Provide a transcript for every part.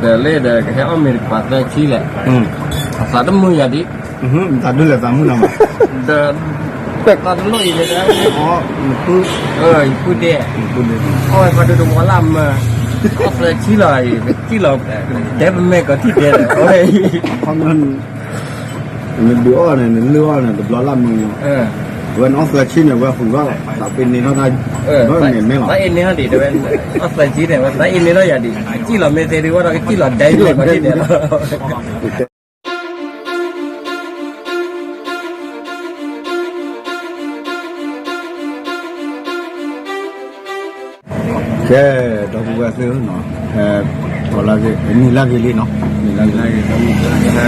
ဒီးလၢဒီးကဟဲအီၣ်မ့ၤတကပၤသၢဆံလဲၣ်, အသးတမုာ်ယၤဒံး, သးဒုးလဲၤသးမုာ်နၤမး, ဒီး သးတလိၣ်အံၤန့ၣ်ဒီး, ယပုၢ်ဒဲး, အီၣ်ဝဲဖးဒိၣ်တဝီလၢမၢ, အီၣ်သၢဆံလီၤအံၤ ကစံၣ်လီၤ, ဒဲပမဲာ်ကီးထံၣ်ဒဲးဒီး, နဒုးအီၣ်န့ၣ် နလုၢ်အီၣ်န့ၣ် တဘျီလၢမုာ်လီၤ, အဝဲန့ၣ်အီၣ်သၢဆံန့ၣ် ဝဲဟူးဂီၢ်လီၤ, သးပ့ၤန့ၢ်ထီၣ်တၢ်, သးအ့န့ၢ်ဟီၣ်ဒံး တဝဲ, အီၣ်သၢဆံန့ၣ် ဝဲသးအ့န့ၢ်ထီၣ်ယၤဒံး, ကစံၣ်လီၤမ့ၢ်သ့ဒုးဝဲဒီး ကစံၣ်လီၤဒဲပမဲာ်ကီးထံၣ်ဒဲးလီၤ. ကဲ, ဒီပုၢ်ဝဲၢ်သ့ၣ်ဧၢ, ဟဲ, နံၤလၢဂ့ၤလံနီၤ, နံၤလၢဂ့ၤလံ, ဟဲ,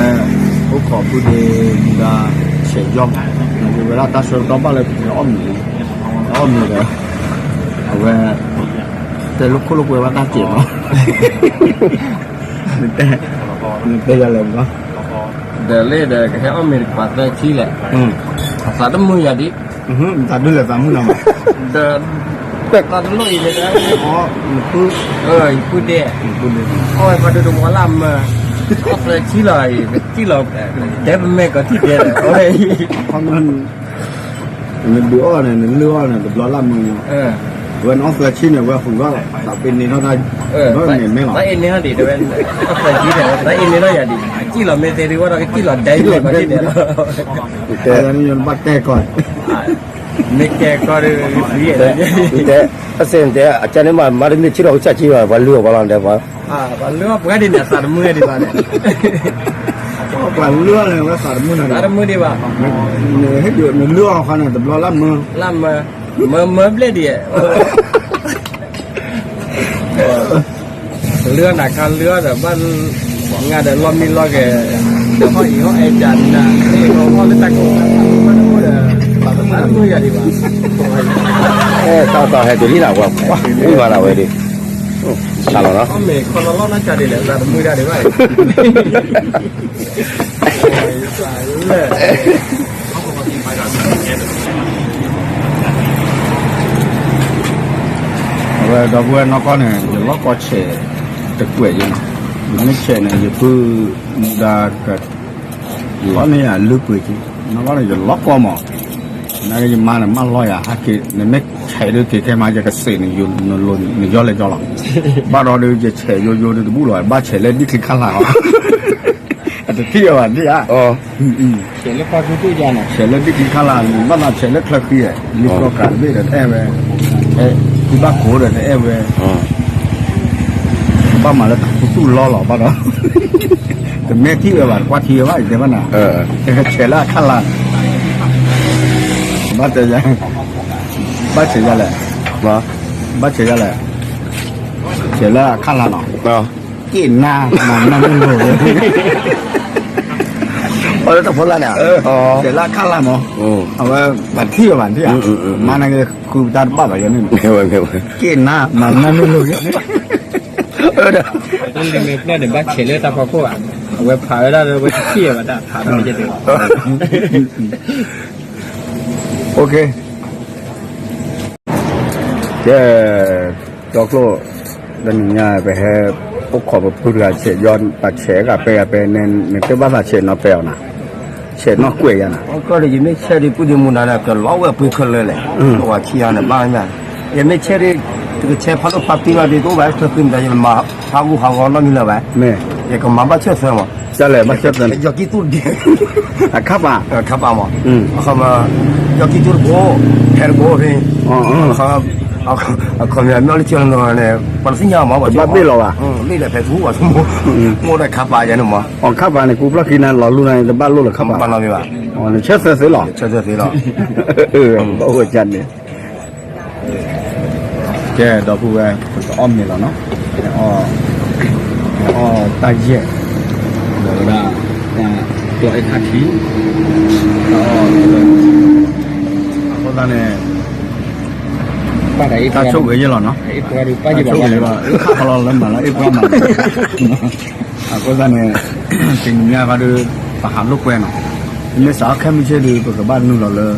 အိၣ်ခိးပုၢ်ဒ့မူဒါ, ဆဲးယီၢ်, နဝဲဒၣ်တၢ်ဆၢကတီၢ်ဘၣ်လၢပအီၣ်မ့ၤ, အီၣ်မ့ၤဒီး, အဝဲ, တဲလိာ်ခိၣ်လိာ်ကွဲဝဲတၢ်စဲးနီၤ, နတဲယၤလဲၣ်, ဒီးလၢဒီးကဟဲအီၣ်မ့ၤတကပၤသၢဆံလဲၣ်, အသးတမုာ်ယၤဒံး, သးဒုးလဲၤသးမုာ်နၤမး, ဒီး သးတလိၣ်အံၤန့ၣ်ဒီး, ယပုၢ်ဒဲး, အီၣ်ဝဲဖးဒိၣ်တဝီလၢမၢ, အီၣ်သၢဆံလီၤအံၤ ကစံၣ်လီၤ, ဒဲပမဲာ်ကီးထံၣ်ဒဲးလီၤ, နဒုးအီၣ်န့ၣ် နလုၢ်အီၣ်န့ၣ် တဘျီလၢမုာ်လီၤ, ဝဲန့ၣ်အီၣ်သၢဆံန့ၣ် ဝဲဟူးဂီၢ်လီၤ, သးပ့ၤန့ၢ်ထီၣ်တၢ်, သးအ့န့ၢ်ဟီၣ်ဒံး တဝဲ, အီၣ်သၢဆံန့ၣ် ဝဲသးအ့န့ၢ်ထီၣ်ယၤဒံး, ကစံၣ်လီၤမ့ၢ်သ့ဒုးဝဲဒီး ကစံၣ်လီၤဒဲပမဲာ်ကီးထံၣ်ဒဲးလီၤ, ဘၣ်တဲကီး မ့ၢ်ကဲကီၢ်ဒီး, တဲ, တဲ, အစဲးတဲ အကၢ်န့ၣ်မး မၤတမ့ၢ်ဆံးထီၣ်ကစၢ်ကံဘၣ် ပှၤလုၢ်အီၣ်ပှၤလီၤတဲပှၤ, ပှၤလုၢ်အီၣ်ပှၤဒ်န့ၣ် အသးတမုာ်ဒံးဘၣ်န့ၣ်, ပှၤလုၢ်အီၣ်န့ၣ် ဝဲသးတမုာ်နၤ, သးတမုာ်ဒံးဘၣ်, နလုၢ်အီၣ်ခါန့ၣ် တဘျီလၢမၢ, လၢမၢ, မၢမၢဘျဲၣ်ဒံး လုၢ်အီၣ်နၤခါ လုၢ်အီၣ်ဒီးဘၣ်, ငါဒီးလီၢ်မံလီၢ်ဂဲၤ, ဟီၣ်အံၤဟီၣ်အဲၣ်ကၢ်နၤ, ဟီၣ်လၢတၢ်ကိၢ်, မၢတမုာ်ယၤဒံးဘၣ်, အဲၣ်တၢ်သးဟဲတုၤလံနၤ ပှၤကွၢ်ဝံၤမးနၤဝဲဒၣ်, ဆါလီၤနီၤ, မ့ၢ်ခီလီၤလီၤနၤကၢ်ဒ်လဲၣ် သးတမုာ်ဒံးဘၣ် အဝဲဒီပုၢ်ဝဲၢ်နီၢ်ကီၢ်န့ၣ် ယလီၢ်ကီဆဲးတကွဲးယဲနီၤ, ယမ့ၢ်ဆဲးန့ၣ် ယပုၢ်မူဒါက, လီၤန့ၢ်ယၤလုၢ်ပှ့ၤက့, နီၢ်ကီၢ်န့ၣ် ယလီၢ်ကီမး, နာ်က့ယမါန့ၣ် မၢလီၤယၤဟဲက့ၤ, နမ့ၢ်ဆဲးဒုးက့ၤခဲမး ယကစံးန့ၣ် နယီၢ်လဲၤယီၢ်လီၤ, ဘၣ်ဒီးဒုး ယဆဲးယိယိဒုးတဘူၣ်လီၤ, ဘၣ်ဆဲးလၢဒ်ချံခါလာ်လီၤ, အတထံၣ်အီၤဘၣ်ဒ်ဧါ ဆဲးလၢဒ်ချံခါလာ်န့ၣ် ဘၣ်သးဆဲးလၢချၢဃံ, လံာ်ကျီကးတဘ့ၣ်ဒီးတအဲၣ်ဝဲ, ထံဘၣ်ခိးဒီးတအဲၣ်ဝဲ, ဘၣ်မၤလၢသူၣ်လီလီၤဘၣ်ဒီး, တမ့ၢ်ထံၣ်ဝဲဘၣ် တကွၢ်ထံဝဲဘၣ် ယတဲဘၣ်နၤ, ဆဲးလၢအခါလာ်န့ၣ်, ဘၣ်တဲယၤ, ဘၣ်ဆဲးယၤလဲၣ်, ဘၣ်ဆဲးယၤလဲၣ်, ဆဲးလၢအခါလာ်နီၤ က့ၣ်နါ, မၤနၢ်မ့ၢ်လိၤ, အီၤလၢတၢ်ဖိသၣ်န့ၣ်, ဆဲးလၢအခါလာ်မး, အဝဲပှၤထံၣ်ဝဲဘၣ်ထံၣ်ဧါ, မၤနၢ်က့ၤဃုပတၢ်တဘၣ်ဘၣ်ယဲန့ၣ်, က့ၣ်နါ, မၤနၢ်မ့ၢ်လိၤ, လံာ်မဲာ်ဖျၢၣ်န့ၣ် ဘၣ်ဆဲးလၢတၢ်ဖီခိၣ်ဧါ, အဝဲဖးဝဲဒၣ်လၢဝဲတထံၣ်ဝဲဘၣ်တၢ်ဖးထီၣ်ကဲတဲ, ကဲ, ကၠီကျိၣ်, တနံၤညါပဟဲ, အိၣ်ခိးပပုၢ်တဂၤဆဲးယီၢ် ပဆဲးဂၤပဲဂၤပဲန့ၣ် နတဘၣ်သးဆဲးနီၤပဲအီၤနၤ, ဆဲးနီၢ်ကွဲးယၤနၤ, ကီၢ်ဒီးယမ့ၢ်ဆဲးဒုးပုၢ်ဒ့မူဒါန့ၣ် ကလီဝဲပှ့ၤခဲလၢာ်လဲၣ်, ပှၤဆံးယၤန့ၣ်ဘၣ်မး, ယမ့ၢ်ဆဲးဒုး, တကဆဲးဖးဒိၣ်ဖးပံလီၤဒုး တအိၣ်ဘၣ် ထၢဃုဟးဂီၤနီတမံၤလၢၤဘၣ်, မ့ၢ်, ယကမၤဘၣ်ဆၢၣ်သၢမး, ကလဲၣ်ဘၣ်ဆၢၣ်သၢ, ယီၢ်ကံၢ်သူၣ်ဒဲး, အခါပာ်, အခါပာ်မး, ယီၢ်ကံၢ်သူၣ်တဘိ, ဖဲတဘိဖဲ, အခီပညီမ့ၢ်အီၤလၢကၠီလီၤန့ၣ် ပှၤတသ့ၣ်ညါမး, ဘၣ်ဘ့ၣ်လီၤဘၣ်, ဘ့ၣ်လီၤဖဲသူဝဲ, မိၢ်ဒီးခါပာ်ယၤန့ၣ်မး, အခါပာ်န့ၣ် ကူဖျီၣ်ခံန့ၣ် လီၤလူၤန့ၣ် တဘၣ်လိၣ်လၢခါပာ်, နဆၢၣ်သၢသ့လီၤ, ဆၢၣ်သၢသ့လီၤ, ဘၣ်အိၣ်ကန့ၣ် ကဲ ဒီပုၢ်ဝဲၢ် ပကအီၣ်မ့ၤလီၤနီၤ, အီၣ်တၢ်ယဲၢ်, ဒီးဝဲဒၣ် ကျီၢ်အဲၣ်ခါထံ, အဃိသတးန့ၣ် တၢ်ဆိၣ်ဂ့ၤယဲၢ်လီၤနီၤ, တၢ်ဆိၣ်ဂ့ၤယဲၢ်လီၤ, ခါခီလီၤလၢမၤလၢအ့ၣ်ပှၤမၤ အဃိသတးန့ၣ် တနံၤညါဃီဒီး ပဟးလိာ်ကွဲနီၤ, မ့ၢ်စးအီၣ်ခဲမုၢ်ဆ့ၣ်ဒီး ပကဘၣ်နုာ်လီၤလၢ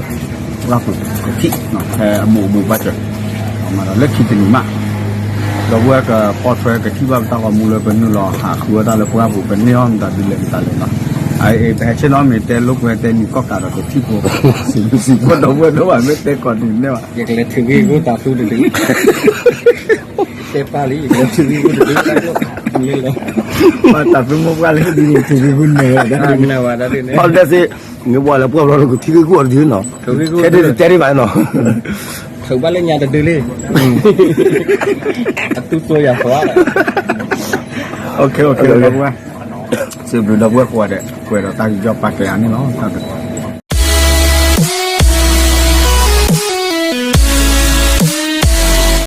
လၢပူၤကထံၣ် ဖဲအမူးအမူးဘၣ်စၢၤ, မၤဒီးလၢခံတနံၤမး, ဒီပုၢ်ဝဲၢ်ကပိာ်ထွဲကထံၣ်ဘၣ်ပတၢ်ဂီၤမူလၢပနုာ်လီၤဟးဃုအီၣ်တၢ်လၢပှၢ်ပူၤ ပန့ၢ်အီၣ်မတၤဒ်လဲၣ်မတၤလဲၣ်လီၤ. အအံၤ ပဟဲဆ့ၣ်နီၤမ့ၢ်တဲလိာ်ကွဲတဲနံၤကီၢ်ကးဒီးကထံၣ်ဖိ စံးဘျုးစံးဖှိၣ်ဒီပုၢ်ဝဲၢ်ဒိၣ်ဘၣ် မ့ၢ်တဲကိးနံၤန့ၣ်ဘၣ် ယကလဲၤထုးဂ့ၢ်ဂီၢ်တၢ်သူတဒု တဲပၢ်လံ ယကလဲၤထုးဂ့ၢ်ဂီၢ်တဒု တၢ်လီၢ်မ့ၢ်လီၤ ဘၣ်တၢ်သူမိၢ်ပှၢ်လၢဒ်န့ၣ် ထုးဂ့ၢ်ဂီၢ်န့ၣ် နဝၤဒၣ်ဒ်န့ၣ် ဘၣ်ဒၣ်စ့ မ့ၢ်ပှၤလၢပှၢ်ဘျီလၢကထံၣ်ဂ့ၢ်ဂီၢ်တဒုနီၤ ထုးဂ့ၢ်ဂီၢ်တဒု တဲဒ်ဘၣ်နီၤ ထုးဘၣ်လၢညါတဒုလံ အတူၢ်တိယၤသွါ စံးဘျုးဒီပုၢ်ဝဲၢ်ကိးဂၤဒဲး ကွဲးဒီးတၢ်ယူးယီၣ်ပာ်ကဲအါန့ၣ်လီၤ.